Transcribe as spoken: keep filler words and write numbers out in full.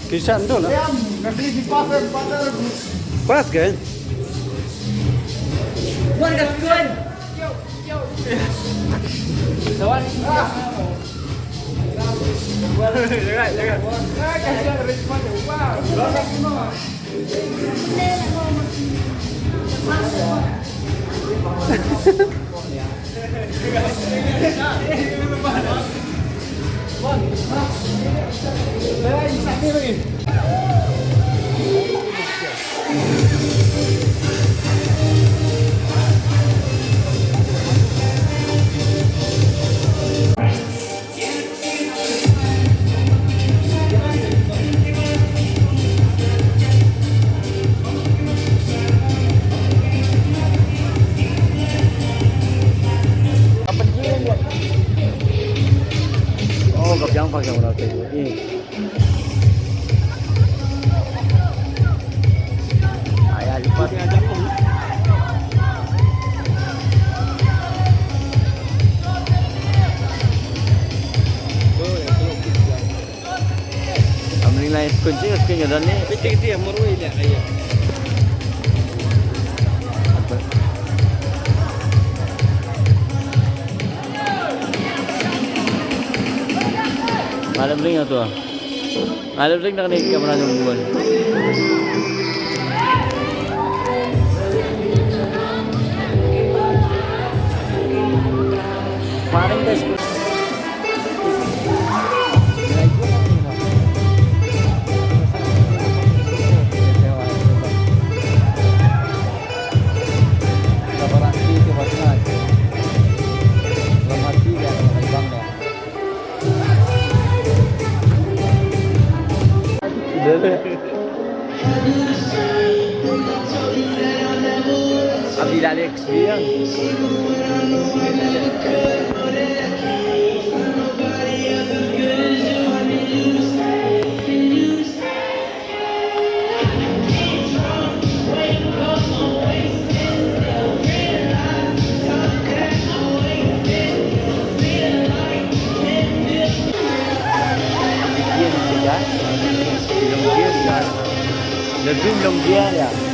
Kishan tu lah. Pas kan? Oh, ka biang pa ka ora te. Aya lipat. Amri lai skun sih, skun ya dan ni. Piti dia merui dia, ayo. Malam ring tu. Alif ring na kane ka kamera jong u. Paring bes. Ka barak ti ka basnat. Lamati dia ka bang dia. Abi la leh experience. Longdia, ya.